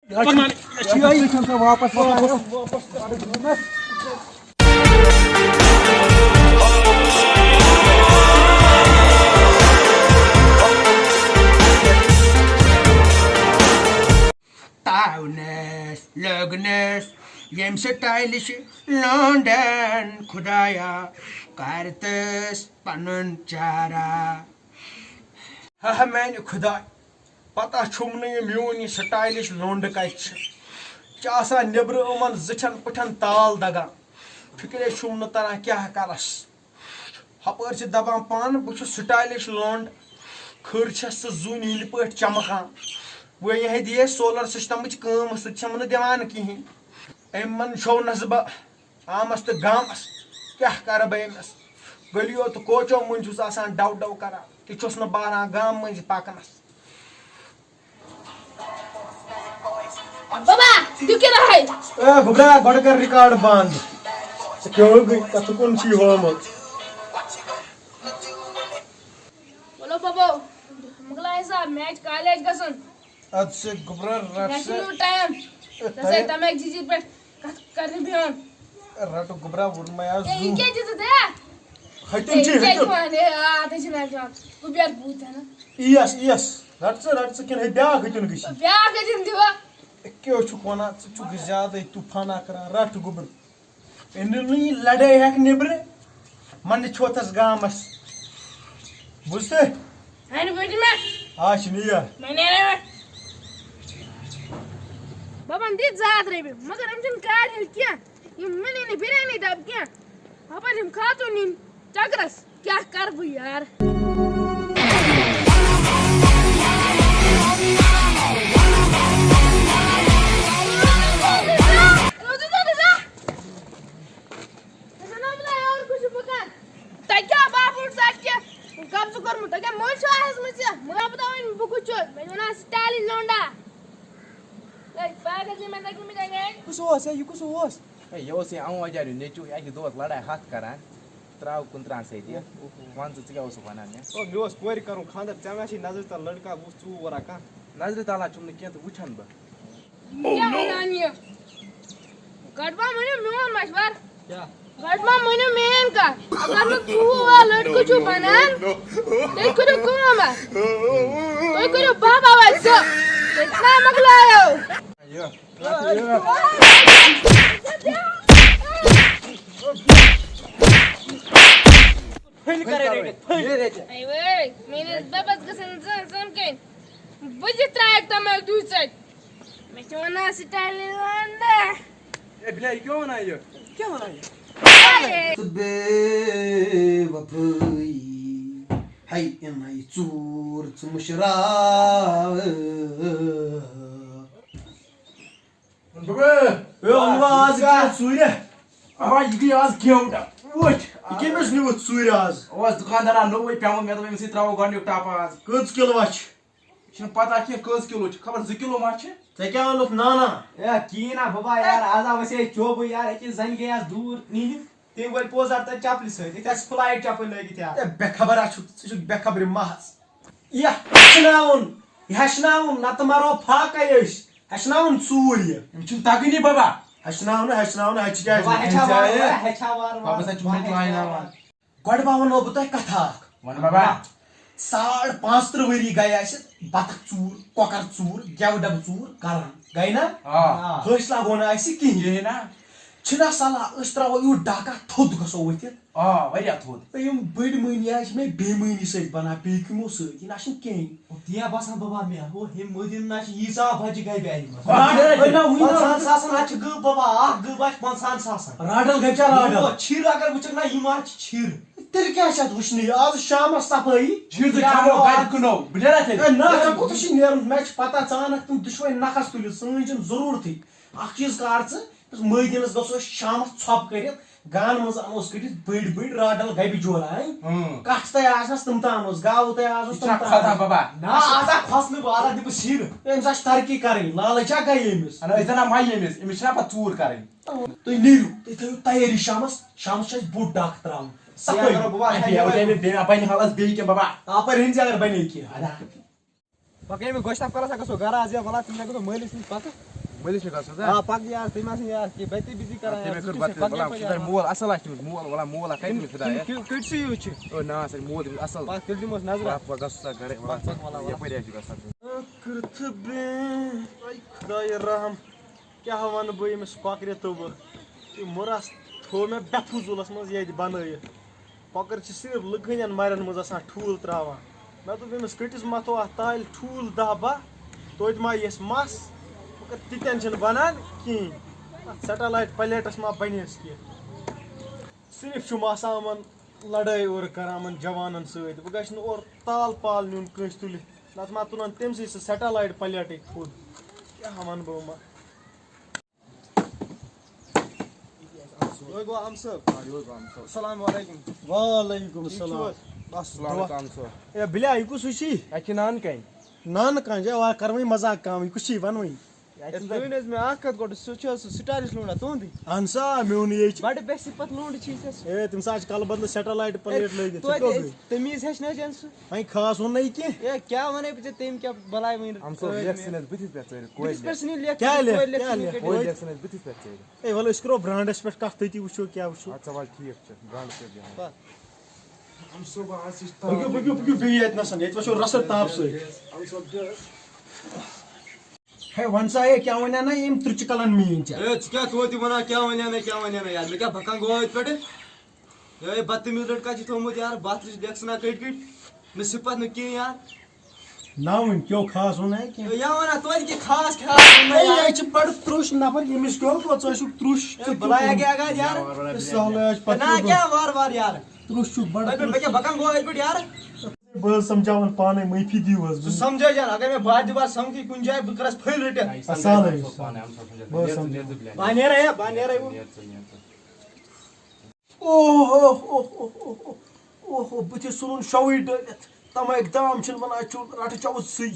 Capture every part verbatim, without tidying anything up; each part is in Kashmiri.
یہِ چھُ یہِ چھُ واپس واتان۔ تاونس لوگنس یم سٹایلش لونڈن، خدایا کرتس پنن چارہ۔ ہا میانہِ خداے، پتہ چھُم نہٕ یہِ میون یہِ سٹایلش لونڈ کتہِ چھِ۔ چھِ آسان نیبرٕ یِمن زِٹھٮ۪ن پٹھٮ۪ن تال دگان، فکرے چھُم نہٕ تران کیاہ کرس۔ ہپٲرۍ چھِ دپان پانہٕ بہٕ چھُس سٹایلش لونڈ، کھٔر چھس ژٕ زوٗنہِ ہٕنٛدۍ پٲٹھۍ چمکان۔ وۄنۍ یہِ ہے دِیے سولر سسٹمٕچ کٲم، سُہ تہِ چھَم نہٕ دِوان کِہیٖنۍ۔ أمۍ منٛز چھوٚونس بہٕ آمس تہٕ گامس، کیٛاہ کرٕ بہٕ أمِس؟ گلیو تہٕ کوچو مٔنٛزۍ چھُس آسان ڈو ڈو کران، تہِ چھُس نہٕ بہران گام مٔنٛزۍ پکنس۔ بابا، تُہۍ کیٛاہ راے؟ اے گوٚبرا، گۄڈٕ کر ریکارڈ بند۔ ژٕ کیٛاہ گٔے؟ کتھٕ کُن چھُے ہومُت؟ بولو بابا، مۄکلایہِ سا، مےٚ چھُ کالج گژھُن۔ ادٕ سا گوٚبرا، رٹ مےٚ سا۔ چھُنہٕ ٹایم۔ اے، ژےٚ سۭتۍ ٹایم؟ تَمہِ اَکہِ چیٖزِ پٮ۪ٹھ کتھ کرنہِ بِہُن۔ رٹُکھ گوٚبرا، ووٚنمَے آز ہے، یہِ زُو۔ کیٛاہ دِژٕتھ ہے؟ ہیٚتُن ہے، چھُ، یہِ کیٛاہ ہیٚتُن۔ دِوان ہے؟ آ، تُہۍ چھِو نہٕ ہٮ۪کان۔ گوٚبرا بوٗت ہا نہٕ۔ یِیَس، یِیَس۔ رَٹ ژٕ، رَٹ ژٕ، کِنہٕ ہے بیٛاکھ ہیٚتُن گٔژھی؟ بیٛاکھ ہیٚتُن دِوا؟ ہے، کیٛاہ چھُکھ وَنان؟ ژٕ چھُکھ زیادَے طوٗفانا کَران۔ رَٹ گوٚبُر۔ أنِو نہٕ یہِ لَڑٲے ہٮ۪کھ نیٚبرٕ۔ مَنہِ چھوتھَس گامَس۔ بوٗزتھٕ؟ ہَنہِ بٔجہِ مےٚ۔ آ، چھِ نہٕ یہِ۔ مےٚ نیرے وۄنۍ۔ بَبَن دِتۍ زٕ ہَتھ رۄپیہِ، مگر یِم چھِنہٕ کارِ ہِنٛدۍ کینٛہہ۔ یِم مِلے نہٕ بِریانی ڈَبہٕ کینٛہہ۔ ہُپٲرۍ یِم خاتوٗن یِن چَکرَس، کیٛاہ کَرٕ بہٕ یارٕ؟ تۄہہِ کیٛاہ بابُر سۭتۍ کیٛاہ قبضہٕ کوٚرمُت؟ تۄہہِ کیٛاہ مٔلۍ چھُوا ہیٚژمٕژ یہِ؟ مےٚ بہٕ دَپان بہٕ کُس چھُس؟ مےٚ چھِ وَنان سٹیلِش لونڈا۔ ہے، پاگل چھِ مےٚ لٔگمٕتۍ اَنہِ۔ کُس اوس ہے؟ یہِ کُس اوس؟ ہے، یہِ اوس یہِ اَمہٕ وَجہ نیٚچوٗ اَکہِ دۄہ اوس لڑٲے ہَتھ کران، ترٛاو کُنترٛہَن سۭتۍ یہِ۔ وَن ژٕ، ژٕ کیٛاہ اوسُکھ وَنان مےٚ؟ او، مےٚ اوس کورِ کَرُن خانٛدر، ژےٚ ما چھے نظرِ تَل لٔڑکا وُچھ ژوٗر وُرا کانٛہہ؟ نظرِ تَل ہا چھُم نہٕ کینٛہہ تہٕ وٕچھَن بہٕ۔ کیٛاہ وَنان یہِ؟ گۄڈٕ ما مٲنِو میون مشوَرٕ؟ کیٛاہ؟ گۄڈٕ ما مٲنِو میٲنۍ کَتھ؟ اگر نہٕ ژوٗر لٔڑکہٕ چھُو بَنان، تیٚلہِ کٔرِو کٲم اَتھ۔ تُہۍ کٔرِو بابا وَتہِ سُہ۔ تیٚلہِ چھُنہ مۄکلایو۔ یہِ۔ پھٔلۍ کَرے رٔٹِتھ، پھٔلۍ۔ اے وٲے، میٲنِس بَبَس گژھن زَن سَمکھٕنۍ۔ بہٕ تہِ ترٛایَکھ تَمہِ دُہہِ ژَتہِ۔ مےٚ چھِ وَنان سٹایلہِ لونڈا۔ اے بِلیا، یہِ کیٛاہ وَنان یہِ؟ کیٛاہ وَنان یہِ؟ تہٕ بے وفٲیی، ہے اِنَے ژوٗر ژٕ مُشراو۔ بابا، اے، وَن وۄنۍ آز کیٛاہ ژوٗرِ؟ اَوا، یہِ گٔے آز گیوٚنٛڈ۔ وٕچھ، یہِ کٔمِس نیوٗتھ ژوٗرِ آز؟ اوس دُکاندارا نوٚوُے پیوٚمُت، مےٚ دوٚپ أمِسٕے ترٛاوو گۄڈٕنیُک ٹَپ آز۔ کٔژ کِلوٗ ہا چھِ؟ یہِ چھُنہٕ پَتہ کینٛہہ کٔژ کِلوٗ چھِ، خبر زٕ کِلوٗ ما چھِ؟ ژےٚ کیٛاہ اوٚنُتھ نانا؟ اے، کِہیٖنۍ نا بابا یار، آز آو اَسہِ یہِ چوبہٕ یار، أکِس زَنہِ گٔے آز دوٗر نِنہِ۔ تٔمۍ وٲلۍ پوزار تَتہِ چَپلہِ سۭتۍ، ییٚتہِ آسہِ فٕلایِٹ چَپٕلۍ لٲگِتھ یار۔ اے، بے خبر ہا چھُکھ، ژٕ چھُکھ بے خبرِ محض۔ یہِ ہیٚچھناوُن، یہِ ہیٚچھناوُن، نَتہٕ مَرو فاقَے أسۍ۔ ہیٚچھناوُن ژوٗر یہِ۔ أمِس چھُنہٕ تَگٲنی بابا۔ ہیٚچھناوُن، ہیٚچھناوُن، ہیٚچھِ کیٛازِ بابا، نہٕ؟ ہیٚچھا وارٕ وارٕ، ہیٚچھا وارٕ وارٕ۔ بابا سا چھُ مےٚ تہِ لایناوان۔ گۄڈٕ ما وَنو بہٕ تۄہہِ کَتھا اَکھ؟ وَن بابا۔ ساڑ پانٛژھ تٕرٛہ ؤری گٔے اَسہِ بَطخ ژوٗر، کۄکَر ژوٗر، گٮ۪وٕ ڈَبہٕ ژوٗر کَران۔ گٔے نا؟ آ۔ حٲصلہ گوٚو نہٕ اَسہِ کِہیٖنۍ۔ کِہیٖنۍ نا؟ چھِنہ صلاح، أسۍ ترٛاوو یوٗت ڈاکہ، تھوٚد گژھو ؤتھِتھ۔ آ، واریاہ تھوٚد۔ تہٕ یِم بٔڑۍ مٔہنی حظ چھِ مےٚ بے مٔہنی سۭتۍ بَنان، بیٚیہِ کِمو سۭتۍ، یہِ نہ چھِنہٕ کِہیٖنۍ۔ او، تی ہا باسان بابا مےٚ، او، ہے مٔدیٖن نہ چھِ ییٖژاہ بَجہِ گَبہِ اَنِمَژ۔ راڈل، ہے نہ، وٕنہِ نہ۔ پنٛژاہَن ساسَن، اَتھ چھِ گٔب بابا، اَکھ گٔب آسہِ پنٛژاہَن ساسَن۔ راڈل گَبہِ چھا راڈل؟ او، چھِر اگر وٕچھَکھ نہ، یِم حظ چھِ چھِر۔ تیٚلہِ کیٛاہ چھِ اَتھ وٕچھنٕے؟ آز شامَس صفٲیی۔ چھِر تہٕ کھٮ۪مو، کَتہِ کٕنو؟ بہٕ نیرا تیٚلہِ؟ ہے نہ، ژےٚ کوٚتَتھ چھُے نیرُن؟ مےٚ چھِ پَتہ، ژٕ اَنَکھ تِم دُشوَے نَکھَس تُلِتھ، سٲنۍ چھِنہٕ ضروٗرتھٕے۔ اَکھ چیٖز کَر ژٕ، یُس مٲدیٖنَس گژھو أسۍ شامَس ژھۄپہٕ کٔرِتھ، گانہٕ منٛز اَنوس کٔڑِتھ بٔڑۍ بٔڑۍ راڈل گَبہِ جورا، ہاں۔ ہاں۔ کَٹھ تہِ آسنَس تِم تہِ اَنوس، گاوٕ تہِ آسنَس یہِ تِم چھُنہ تہِ کھۄژان اَنوس۔ بابا۔ نہ، آز ہا کھۄژنہٕ بہٕ، آز ہا دِمہٕ سیٖرٕ۔ أمِس آسہِ ترقی کَرٕنۍ، لالٕچ ہا گٔے أمِس۔ اَنو أسۍ زَنہ مَے ییٚمِس، أمِس چھِنہ پَتہٕ ژوٗر کَرٕنۍ۔ تُہۍ نیٖرِو، تُہۍ تھٲیِو تیٲری شامَس، شامَس چھُ اَسہِ بوٚڑ ڈاکھ ترٛاوُن۔ صفٲیی۔ بیٚیہِ اَوٕ تۄہہِ مےٚ بیٚیہِ بَنہِ حالَس بیٚیہِ کینٛہہ بابا۔ اَپٲرۍ ہیٚنۍ زِ اگر بَنے کینٛہہ۔ اَدا۔ پَکھ ییٚمہِ گۄشتاب کَرو سا گژھو گَرٕ آز یا وَلہٕ تِم گژھو مٲلِس نِش پَتہٕ۔ مٲلِس چھِ گژھُن، آ، پَکھ یار، تٔمۍ آسن یار کیٚنٛہہ بے تٔمِس کَران تٔمۍ یار، کٔر ژٕ بَتہٕ، چھُکھ مَلام، پَکان سُہ تَرِ مول اَصٕل آسہِ تٔمِس، مول، وَلا مول آسہِ کَتہِ تٔمِس فِدا، تٔمِس ہے؟ کیُتھ، کیُتھ چھُ یوٗت چھُ؟ او نا، سا مول تٔمِس اَصٕل۔ پَکھ، تیٚلہِ دِموس نظرہ۔ پَکھ، پَکھ، گژھ سا گَرَے، وَلا پَکھ، پَکھ، وَلا، وَلا۔ یَپٲرۍ آسہِ گژھان۔ ٲخرتہٕ بے، اے خۄداے رحم، کیٛاہ وَنہٕ بہٕ ییٚمِس کۄکرِ تہٕ بہٕ؟ یہِ مُرَس تھوٚو مےٚ بے فضوٗلَس منٛز ییٚتہِ بَنٲیِتھ۔ کۄکر چھِ صرف لُکہٕ ہٕنٛدٮ۪ن مَرٮ۪ن منٛز آسان ٹھوٗل ترٛاوان۔ مےٚ دوٚپ أمِس کٔٹِس مَتھو اَتھ تالہِ ٹھوٗل دَہ باہ، توتہِ ما یِیَس مَس۔ مگر تِتٮ۪ن چھِنہٕ بَنان کِہیٖنۍ۔ اَتھ سیٹلایٹ پلیٹَس ما بَنیس کینٛہہ؟ صرف چھُم آسان یِمَن لَڑٲے اورٕ کَران یِمَن جوانَن سۭتۍ۔ بہٕ گژھِ نہٕ اورٕ تال پال نیُن کٲنٛسہِ تُلِتھ، نَتہٕ ما تُلَن تٔمۍ سٕے سُہ سیٹلایٹ پلیٹٕے تھوٚد۔ کیٛاہ وَنہٕ بہٕ یِمَن؟ یورٕ گوٚو عم صٲب۔ آ، یورٕ گوٚو عم صٲب۔ السلام علیکم۔ وعلیکم ٹھیٖک چھِو السلام۔ حظ؟ بس السلام دُعا۔ علیکم عم صٲب۔ اے بِلیا، یہِ کُس ہیوٗ چھی؟ اَتہِ چھِ نان کَنہِ۔ نان کَنہِ چھِ، وارٕ کَر وۄنۍ مزاق کَم، یہِ کُس چھی؟ وَن وۄنۍ۔ اَتہِ اَسہِ چھِ ؤنِو حظ مےٚ اَکھ کَتھ گۄڈٕ، سُہ چھُ حظ سُہ سٹایلِش لونٛڈا تُہُنٛدٕے؟ اَہَن سا، میونٕے یے چھُ۔ بَڑٕ بے صفت لونٛڈٕ چھی ژےٚ سُہ۔ اے، تٔمِس حظ چھِ کَلہٕ بدلہٕ سیٹلایٹ پلیٹ لٲگِتھ، ژٕ توتہِ کیٛاہ گٔے؟ تٔمیٖز ہیٚچھنٲوزٮ۪ن سُہ۔ وۄنۍ خاص ووٚن نہٕ یہِ کینٛہہ۔ اے، کیٛاہ وَنَے بہٕ ژےٚ، تٔمۍ کیٛاہ بَلاے وٕنہِ ہم صٲب، رٲوۍ لیکھ مےٚ؟ ژھٕنِس بٕتھِس پٮ۪ٹھ ژٲرِتھ، کورِ بٕتھِس پٮ۪ٹھ لیکھ۔ ژھٕنِو لیکھ، کیٛاہ ژھٕنِو لیکھ؟ کورِ لیکھ۔ کیٛاہ ژھٕنِس لیکھ؟ بٕتھِس پٮ۪ٹھ ژٲرِتھ۔ ہے، وَلہٕ أسۍ کَرو برٛانٛڈَس پٮ۪ٹھ کَتھ تٔتی وٕچھو کیٛاہ وٕچھو۔ اَدٕ سا وَلہٕ ٹھیٖک چھُ، برٛانٛڈَس پٮ۪ٹھ بیٚہمو۔ پَکھ۔ ہم صٲب، آز چھِ پٔکِو، پٔکِو، پٔکِو، بِہِو ییٚتہِ نَسَن، ییٚتہِ وٕچھو رَسَر تاپہٕ سۭتۍ۔ ہم صٲب، ہے، وَن سا، ہے، کیٛاہ وَنیٛا نہ ییٚمۍ ترٛچہِ کَلَن میٛٲنۍ ژےٚ؟ اے، ژٕ کیٛاہ توتہِ وَنان، کیٛاہ وَنیٛا نہ، کیٛاہ وَنیٛا نہ یار، مےٚ کیٛاہ بَکان گوٚو أتھۍ پٮ۪ٹھ؟ ہے، بدتمیٖز لٔڑکہٕ چھِ تھوٚومُت یار، بہٕ اَتھ ترٛچہِ لیکھٕ ژٕ نہ کٔٹۍ کٔٹۍ، مےٚ صِفت نہٕ کِہیٖنۍ یار۔ نہ وۄنۍ کیٛاہ خاص ووٚن ہے کینٛہہ؟ یا وَنان توتہِ کیٛاہ خاص خاص ووٚن ہے، یار۔ یہِ چھِ بَڑٕ ترٛوٚش نفر، ییٚمِس کیٛاہ ووٚن، ژٕ ٲسِکھ ترٛوٚش، ہے، ژٕ بَلاے کیٛاہ ووٚن؟ اَکہِ اَکھ یار۔ سہلٕے حظ چھُ، پَتہٕ نہ کیٛاہ ووٚن؟ کیٛاہ وار وار یار۔ ترٛوٚش چھُکھ بَڑٕ ہے، بہٕ ترٛوٚش۔ کیٛاہ بَکان گوٚو اَتہِ پٮ۪ٹھ یار؟ بہٕ حظ سَمجھاوَن پانَے، معٲفی دِیِو حظ۔ ژٕ سَمجھٲے جان، اگر مےٚ بار دِبار سَمکھی کُنہِ جایہِ، بہٕ کَرَس پھٔلۍ رٔٹِتھ۔ سہلٕے۔ بہٕ حظ سَمجھاوَن۔ بہٕ نیرَے، ہے، بہٕ نیرَے وۄنۍ۔ اوہ، اوہ، اوہ، اوہ، اوہ، اوہ، اوہ، بٕتھِ ژھُنُن شوٕے ڈٲلِتھ۔ تَمہِ اَکہِ دام چھِنہٕ وَنان، اَتہِ چھُ رَٹہٕ چاوُت سٕے۔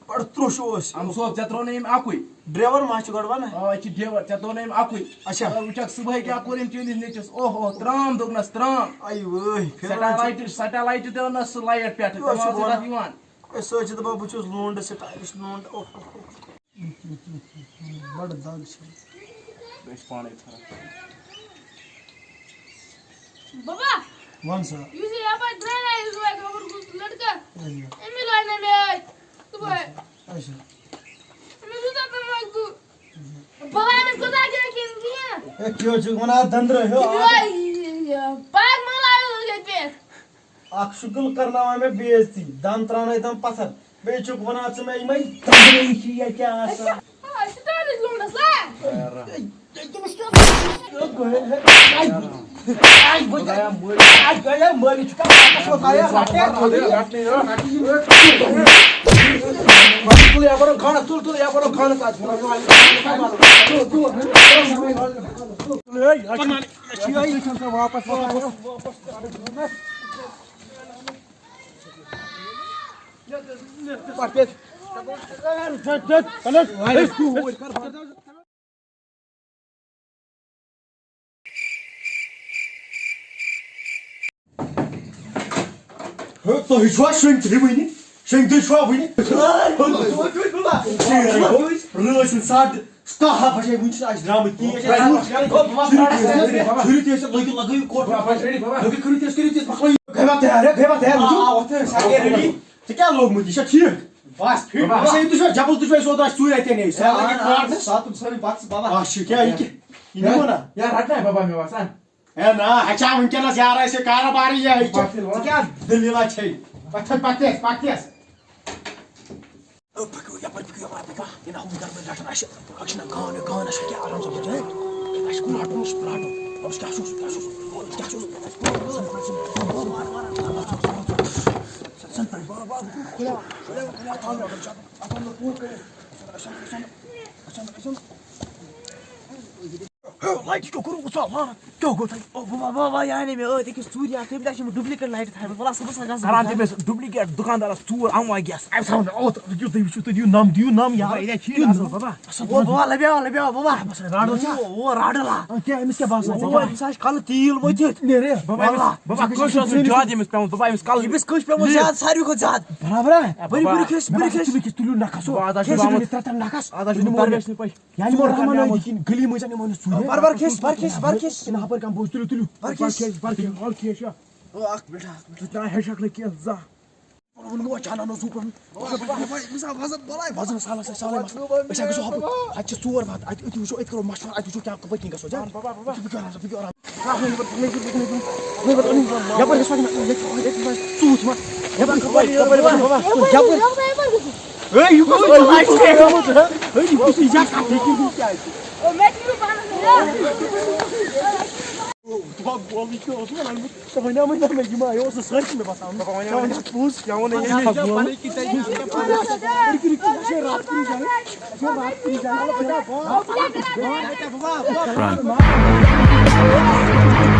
بَڑٕ ترٛوٚش اوس۔ اَمہٕ صٲب، ژےٚ ترٛوو نہٕ أمۍ اَکُے۔ ڈرٛیوَر ما چھُ گۄڈٕ وَنان؟ آ، یہِ چھِ ڈرٛیوَر، ژےٚ ترٛوو نہٕ أمۍ اَکُے۔ اچھا۔ آ، وٕچھکھ، صُبحٲے کیٛاہ کوٚر أمۍ چٲنِس نیٚچوِس؟ اوہ، اوہ، ترٛام دوٚپنَس، ترٛام۔ اَے وٲے، پھِران چھُ۔ سیٹلایٹہِ، سیٹلایٹہِ تہِ ٲس نہٕ سُہ لایٹ پٮ۪ٹھ، تِم ٲسۍ وَنان۔ یِوان۔ أسۍ حظ چھِ دَپان، بہٕ چھُس لونٛڈٕ، سٹایلِش لونٛڈٕ۔ اوہ، اوہ، اوہ۔ بَڑٕ دَگ چھِ۔ أسۍ پانَے ژھٕنان۔ بابا، وَن سا۔ یُس یہِ یَپٲرۍ درٛاے نا، یُس واتہِ اوٚبُر کُس لٔڑکہٕ، اچھا۔ أمی لوے نا مےٚ أتھۍ۔ صُبحٲے۔ اچھا۔ أمِس یوٗتاہ تَماکھ گوٚو۔ بابا، أمِس کوٗتاہ کیٛاہ کِنہٕ کِہیٖنۍ؟ ہے، کیٛاہ چھُکھ وَنان، دَنٛدرٕ ہیوٚو؟ یِہوٚے، یہِ، پاک مۄکلاوِ ییٚتہِ پٮ۪ٹھ۔ اکھ شُگُل کرناوان مےٚ بے عزتی، دم تراونَے دم پتھر۔ بیٚیہِ چھُکھ وَنان ژٕ مےٚ یِمَے دَنٛدرے چھِ یا کیٛاہ آسان؟ آ، سٹارٕچ لونٛڈَس لا۔ اے، اے، تٔمِس کیٛاہ؟ اے، گوٚو، اے، اے، اے، گوٚو، اے، گوٚو، اے، مٲلِس چھُ کانٛہہ واپس وۄتھان، اے، رَٹہِ، رَٹہِ۔ تُل، تُل، یَپٲرۍ کھنٛڈ، تُل، تُل، یَپٲرۍ کھنٛڈ، تُل، تُل۔ ہے، تُہۍ چھِوا شۄنٛگتھٕے وُنہِ؟ شۄنٛگتھٕے چھِوا وُنہِ؟ رٲژ چھُ ساڑٕ کاہ بجے، وُنہِ چھِنہٕ اَسہِ درٛامٕتۍ کِہیٖنۍ۔ شُرۍ تہِ ٲسۍ، شُرۍ تہِ ٲسۍ، لٔگِو، لَگٲیِو کوٹ۔ لٔگِو، کٔرِو تیز، کٔرِو تیز، مۄکلٲیِو۔ گٔیوا تیار، ہے؟ گٔیوا تیار؟ آ، آ، وۄتھ حظ، سارے ریڈی۔ ژےٚ کیٛاہ لوگمُت؟ یہِ چھا ٹھیٖک؟ بس فِٹ۔ اچھا، یہِ تُہۍ چھِوا چپل، تُہۍ چھِوا اَسہِ اوترٕ اَسہِ ژوٗرِ اَتہِ اَنے؟ سُہ لَگہِ کارڈس۔ ساتُن سٲری بۄکسہٕ بَبا۔ اچھا، کیٛاہ یہِ کیٛاہ؟ یہِ نِمو نا؟ یا رَٹنَے بَبا مےٚ باسان۔ ہے نا، اَسہِ چھا وٕنکیٚنَس یارٕ اَسہِ کارٕ بارٕے یہِ، یہِ چھا، پَتہٕ تیٚلہِ وَن۔ ژٕ کیٛاہ دٔلیٖلہ چھے؟ پَتہٕ، پَتہٕ کیٛاہ، پَتہٕ کیٛاہ؟ او، پٔکِو یَپٲرۍ، پٔکِو یَپٲرۍ، پٔکِو۔ یہِ نہ ہُم گَرٕ وٲلۍ رَٹَن اَسہِ۔ أسۍ چھِنہ گان، گان اَسہِ کیٛاہ آرام سان بَچان۔ اَسہِ کُن رَٹُن اوس، رَٹُن۔ اَسہِ کیٛاہ چھُ، کیٛاہ چھُ؟ کیٛاہ چھُ؟ ہے، لایٹہِ کیٛاہ کوٚروٕ ژےٚ لعنت؟ او بابا، بابا، یعنی مےٚ ٲدۍ أکِس ژوٗرِ اَکھ، تٔمۍ چھِ یِم duplicate light تھایمَژٕ، وَلہٕ اَصٕل پٲٹھۍ گژھ کران تٔمِس duplicate دُکاندارَس ژوٗر، اَمہٕ وَ گیس۔ اَمہِ ساتہٕ وَنہٕ، او، تہٕ یُتھ تُہۍ وٕچھِو، تُہۍ دِیِو نَم، دِیِو نَم، یارٕ۔ بابا، یہِ چھِی نہٕ اَصٕل، بابا۔ او بابا، لَبیو، لَبیو، بابا۔ بَس، راڈو چھا؟ او، او، راڈو لا۔ آ، کیٛاہ، أمِس کیٛاہ باسان ژےٚ؟ او، أمِس آسہِ کَلہٕ تیٖل ؤتھِتھ۔ نیر۔ بابا، أمِس، وَللہ۔ بابا، کٲنٛسہِ اوس نہٕ زیادٕ أمِس پیوٚمُت، بابا، أمِس کَلہٕ۔ أمِس کٲنٛسہِ پیوٚمُت زیادٕ، ساروی کھۄتہٕ زیادٕ۔ برابر ہا؟ ہے، بٔرِو، بابا۔ بٔرِو کھیٚس، بٔرِو کھیٚس۔ تُلِو نَکھَس۔ بابا، اَتھ حظ چھُ کھیٚس، آمُت۔ تُلِو ترٛےٚ، ترٛےٚ نَکھَس۔ اَتھ حظ چھُ تُلِو بابا۔ بٔرِو۔ یعنی یِمو رحمان لٲگۍ کِنۍ گلی منٛز یِمو نہٕ ژوٗرِ۔ بَر بَر کھیٚس، بَر کھیٚس، بَر کھیٚس۔ یِنہٕ ہَپٲرۍ کانٛہہ بوزِ، تُلِو، تُلِو۔ بَر کھیٚس۔ بَر کھیٚس، بَر کھیٚس، بَر کھیٚس، یا۔ او، اَکھ مِنٹ، اَکھ مِنٹ۔ ژٕ تہِ نہ ہیٚچھَکھ نہٕ کینٛہہ، زانٛہہ۔ ووٚنمو، اَچھا، اَنو نہٕ سُہ پَنُن۔ بَر، بَر، بَر، بَر، مِثال، وَزَن بَلاے، وَزَن سالَس، سالَس منٛز۔ أسۍ ہا گژھو ہَپٲرۍ۔ اَتہِ چھِ ژور وَتہٕ۔ اَتہِ، أتی وٕچھو، أتی کَرو مَشوَرٕ، اَتہِ وٕچھو کیٛاہ کَپٲرۍ کِنۍ گژھو، جان۔ بَر، بَر، بَر، بَر۔ بہٕ کَرٕ ہا، بہٕ کَرٕ ہا۔ یَپٲرۍ گژھو، یَپٲرۍ، یَپٲرۍ، ژوٗنٛٹھۍ ما؟ یَپٲرۍ، یَپٲرۍ، یَپٲرۍ، یَپٲرۍ۔ ہے، یہِ کُس، ہے، یہِ کُس، یہِ کُس، یہِ کُس، یہِ کُس، یہِ کُس، یہِ کُس، دَپان گول یہِ کیٛاہ اوس وَنان؟ ژےٚ وَنیٛاومَے نہ مےٚ یِم آیہِ، اوس نہٕ سٲرسٕے مےٚ باسان۔ ژےٚ وَنیٛاومَے پوٚز۔ کیٛاہ ووٚنُے یہِ؟ راتھ کُنٕے جاے، راتھ کُنٕے جاے۔